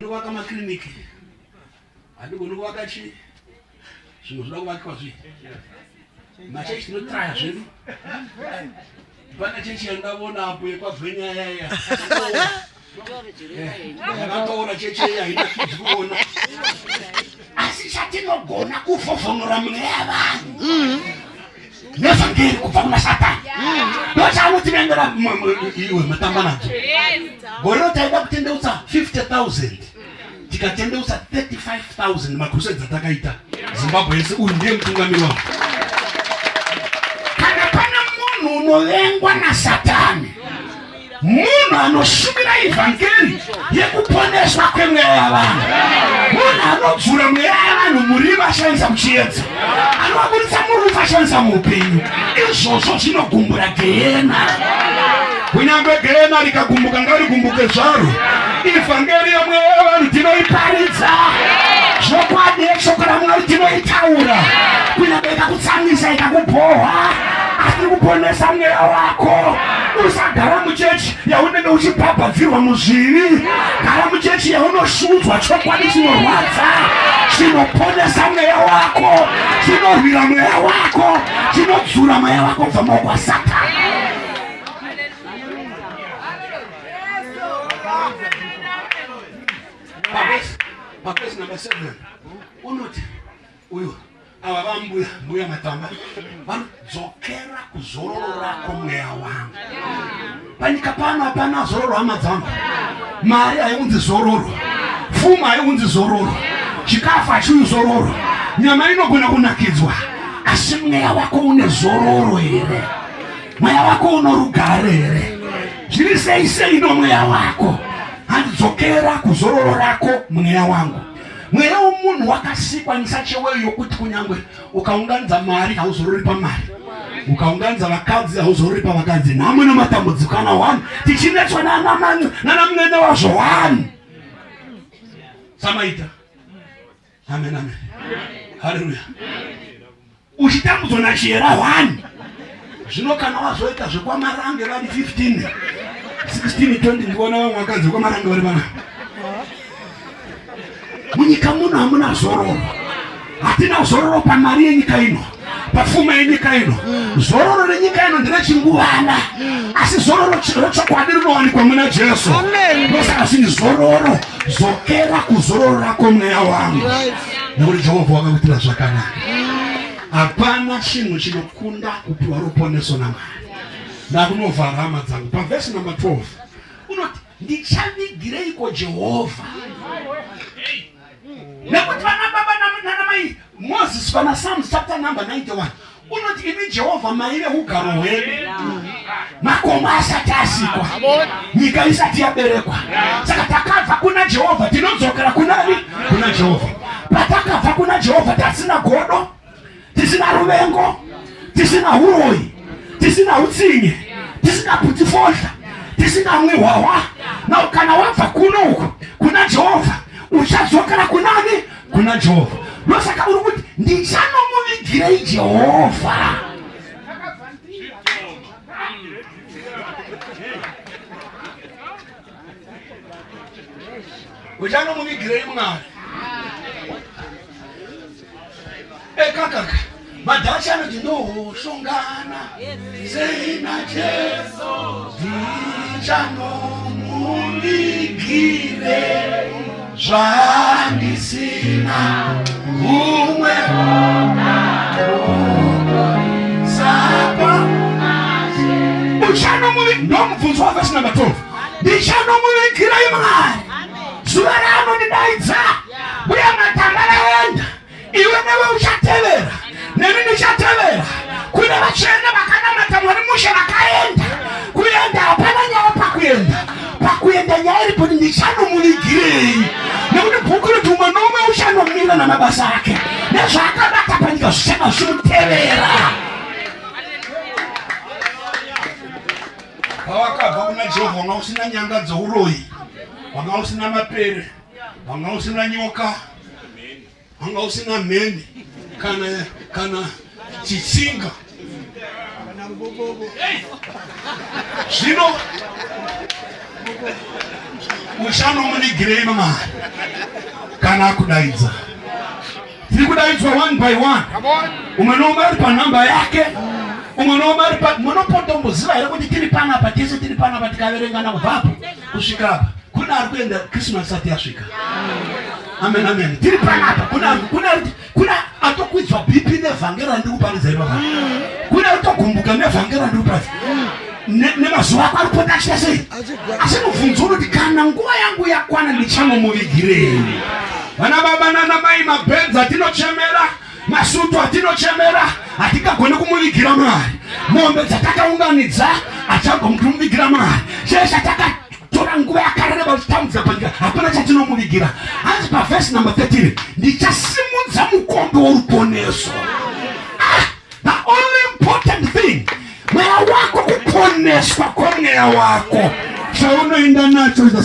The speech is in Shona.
Kuvaka makiriniki handigoni kuvaka chii, zvinhu zvinoda kuvakwa zvii. Machechi tinotraya zvedu. Pane chechi yandavona apo yekwabve nyaya iya yakatoona chechi iya haina kidzi kuona, asi chatinogona kuvhovhonora mweya yavanhu nevhangeri kubva kuna Satani. Ndochaanotivengera iwe matamba nadzo. Gore rino taida kutendeutsa 50,000, tikatendeutsa 35,000 macrusades atakaita Zimbabwe yese. Uyu ndiye mutungamiri wangu. Kana pane munhu unovengwa naSatani, munhu anoshumira ivhangeri yekuponeswa kwemweya yavanhu, munhu anodzura mweya yavanhu murima ashandisa muchiedza, anovaburitsa murufu ashandisa muupenyu, izvozvo zvinogumbura gehena. Kunyange gehena rikagumbuka, ngarigumbuke zvaro. Ivhangeri yemweya yavanhu tinoiparidza, zvokwadi yeshoko raMwari tinoitaura, kunyange ikakutsamwisa, ikakubhohwa, asi kuponesa mweya wako. Usagara muchechi yaunenge uchibhabhadzirwa muzvivi. Gara muchechi yaunoshunzwa chokwadi chinorwadza, chinoponesa mweya wako, chinorwira mweya wako, chinodzura mweya wako kubva maoko aSatani. Pavhesi number 7 unoti uyu ava vambuya, mbuya Matamba, vanodzokera kuzororo rako mweya wangu. Panyika pano hapana zororo, hama dzangu. Mari haiunzi zororo, pfuma haiunzi zororo, chikafu hachiuyi zororo, nyama inogona kunakidzwa, asi mweya wako une zororo here? Mweya wako uno rugare here? Zviri sei sei nomweya wako? Handidzokera kuzororo rako mweya wangu. Mweya womunhu wakasikwa nisacheweyo yokuti kunyange ukaunganidza mari hauzorori pamari, ukaunganidza vakadzi hauzorori pavakadzi. Nhamo nematambudziko ana one tichinetswa nana munene wazvo one samaita. Amen, amen, haleluya. Uchitambudzwa nachiyera one. Zvino kana wazoita zvekwaMarange vari 15, 16, 20, ndikuona vamwe vakadzi vekwaMarange vari vana. Munyika muno hamuna zororo. Hatina zororo pamari yenyika ino, pafuma yenyika ino. Zororo renyika ino nderechinguvana, asi zororo rechokwadi rinowanikwa muna Jesu. Ndosaka zvini zororo, zokera kuzororo rako mweya wangu, nekuti Jehovha wakakuitira zvakanaka. Hapana chinhu chinokunda kupiwa ruponeso naMwari. Ndakunovhara, hama dzangu. Pavhesi number 12 unoti, "Ndichavigireiko Jehovha?" Nekuti vana baba nana mai Moses pana Psalms chapter number 91 unoti, "Imi Jehovha maive ugaro hwedu makomo asati asikwa, nyika isati yaberekwa." Saka takabva kuna Jehovha, tinodzokera kunani? Kuna Jehovha. Patakabva kuna Jehovha tasina godo, tisina ruvengo, tisina uroyi, tisina utsinye, tisingaputi fodya, tisingamwi hwahwa. Na kana wabva kuno uku kuna Jehovha, uchadzokera kunani? Kuna Jehovha. Ndosaka uri kuti, "Ndichanomuvigirei Jehovha?" Uchanomuvigirei Mwari? Ekakaka madhachi anoti, "Ndoshongana sei naJesu? Ndichanomuvigire zvandisina umwe sapa." Uchanomuvi ndomubvunzo wavhesi number 12, "Ndichanomuvigirai Mwari zuva raanondidaidza?" Uye Matamba vaenda, iwe newe uchatevera, neni ndichatevera. Kune vatsvene vakanamata Mwari mushe vakaenda. Kuenda hapana nyaya pakuenda. Pakuenda nyaya iripo kuti ndichanomuvigirei, nekuti bhuku roti umwe noumwe uchanomira namabasa ake, nezvaakabata panyika zvichava zvichimutevera. Pawakabva kuna Jehovha wanga usina nyanga dzouroyi, wanga usina mapere, wanga usina nyoka, wanga usina mheni kana chitsinga. Zvino Uchanomuvigirei Mwari kana akudaidza? Tiri kudaidzwa one by one, umwe noumwe ari panhamba yake, umwe noumwe ari pa. Munopotomboziva here kuti tiri panapa tese, tiri panapa, tikaverengana kubvapo kusvika apa, kuna ari kuenda Christmas isati yasvika? Amen, amen. Tiri panapa, kuna atokwidzwa BP nevhangeri randiri kuparidza ipapa, kuna atogumbuka nevhangeri randiri kuparidza. Nemazuva ako aripota achiita sei? Asi mubvunzo unoti, kana nguva yangu yakwana, ndichanomuvigirei? Vana baba nana mai, mabhenzi atinochemera, masutu atinochemera, hatingagoni kumuvigira Mwari. Mombe dzatakaunganidza hachagoni kumuvigira Mwari. Chee chatakatora nguva yakareba tichitambudza panyika, hapana chatinomuvigira. Hanzi pavhesi number 13, "Ndichasimudza mukombe woruponeso." Ah, the only important thing, mweya wako, kuponeswa kwomweya wako, chaunoenda nacho is the